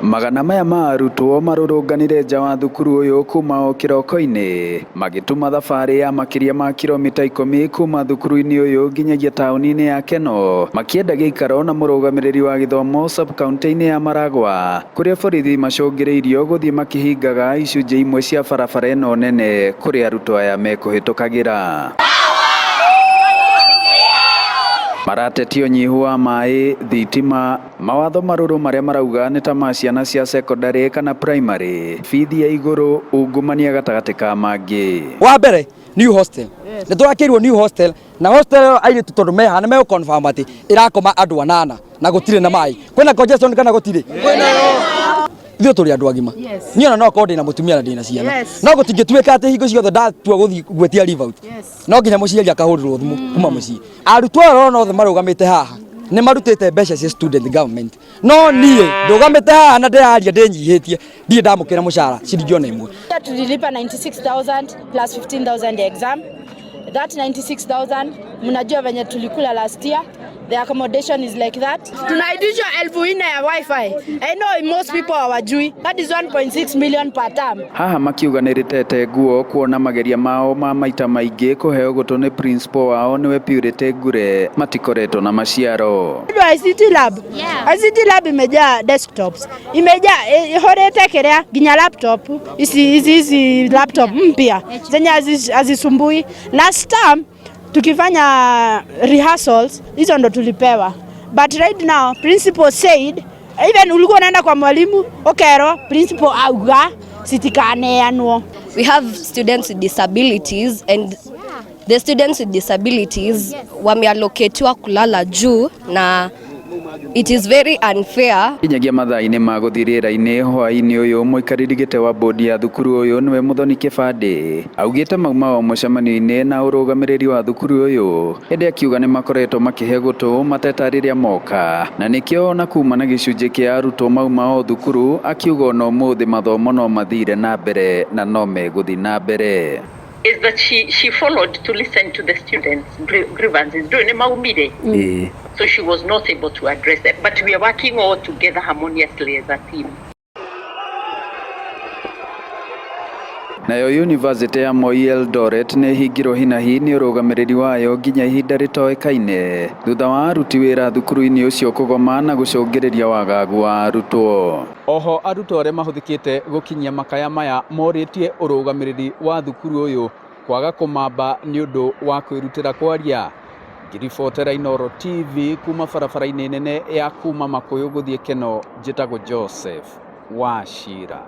Magana maya ma arutwo marũrũnganire nja wa thukuru ũyũ kuma o kĩroko-inĩ magĩtuma thabarĩ ya makĩria ma kilomita 10 kuma thukuru-inĩ ũyũ nginyagia taũni-inĩ ya Keno, makĩenda gĩikaro na mũrũgamĩrĩri wa gĩthomo sub-county-inĩ ya Maragwa, kũrĩa borithi macũngĩrĩirio gũthiĩ makĩhingaga icunjĩ imwe cia barabara ĩno nene kũrĩa arutwo aya mekũhĩtũkagĩra. Maratetia ũnyihu wa maĩ, thitima, mawatho marũrũ marĩa marauga nĩ ta ma ciana cia secondary kana primary, bithi ya igũrũ, ungumania gatagatĩ ka mangĩ. Wa mbere, new hostel nĩ tũrakĩirwo new hostel, na hostel ĩyo airĩtu tondũ meha nĩ megũ confirm atĩ ĩrakoma andũ anana na gũtirĩ na maĩ. Kwĩna congestion kana gũtirĩ? Ithuĩ tũrĩ andũ agima. Niĩ ona no korwo ndĩna mũtumia na ndĩna ciana, no gũtingĩtuĩka atĩ hingo ciothe ndatua gũthiĩ gwĩtia leave out no nginya mũciari akahũrĩrwo thimũ kuma mũciĩ. Arutwo aya ũrona othe marũgamĩte haha nĩ marutĩte mbeca cia student government, no niĩ ndũgamĩte haha na ndĩraria ndĩnyihĩtie, ndirĩ ndamũkĩra mũcara ciringi ona ĩmwe. Tulilipa 96,000 plus 15,000 ya exam. That 96,000 mnajua venye tulikula last year. The accommodation is like that. Tunaitishwa 4,000 ya wifi. I know most people hawajui. That is 1.6 million per term. Haha makiuga nĩ rĩtete nguo kuona mageria mao ma maita maingĩ kũheo gũtũ nĩ principal wao nĩwe Purity Ngure matikoretwo na maciaro. ICT lab. ICT lab imejaa desktops. Imejaa ihorete kiria nginya laptop. Hizi hizi hizi laptop mpya zenye hazisumbui. Last term tukifanya rehearsals hizo ndo tulipewa. But right now principal said even ulikuwa unaenda kwa mwalimu okero principal auga sitikaneanwo. We have students with disabilities, and the students with disabilities wameallocatiwa kulala juu na it is very unfair. Nginyagia mathaa-inĩ ma gũthiĩ rĩera-inĩ hwaĩ-inĩ ũyũ, mũikarĩri gĩtĩ wa bodi ya thukuru ũyũ nĩwe Muthoni Kĩbandĩ augĩte mauma o mũcemanio-inĩ na ũrũgamĩrĩri wa thukuru ũyũ, ĩndĩ akiuga nĩ makoretwo makĩhe gũtũ mateta rĩrĩa moka, na nĩkĩo ona kuma na gĩcunjĩ kĩa arutwo mauma o thukuru, akiuga ona ũmũthĩ mathomo no mathire na mbere na no megũthiĩ na mbere. Is that she followed to listen to the students' grievances. Ndũĩ nĩ maumire. So she was not able to address them. But we are working all together harmoniously as a team. Nayo University ya Moi Eldoret nĩ ĩhingirwo hinahi nĩ ũrũgamĩrĩri wayo nginya ihinda rĩtoĩkaine thutha wa aruti wĩra thukuru-inĩ ũcio kũgoma na gũcũngĩrĩria wagagu wa arutwo. Oho arutwo arĩa mahũthĩkĩte gũkinyia makaya maya morĩtie ũrũgamĩrĩri wa thukuru ũyũ kwaga kũmamba nĩ ũndũ wa kwĩrutĩra kwaria. Ngĩribotera Inooro TV kuma barabara-inĩ nene ya kuma Makuyu gũthiĩ Keno, njĩtagwo Joseph Wachira.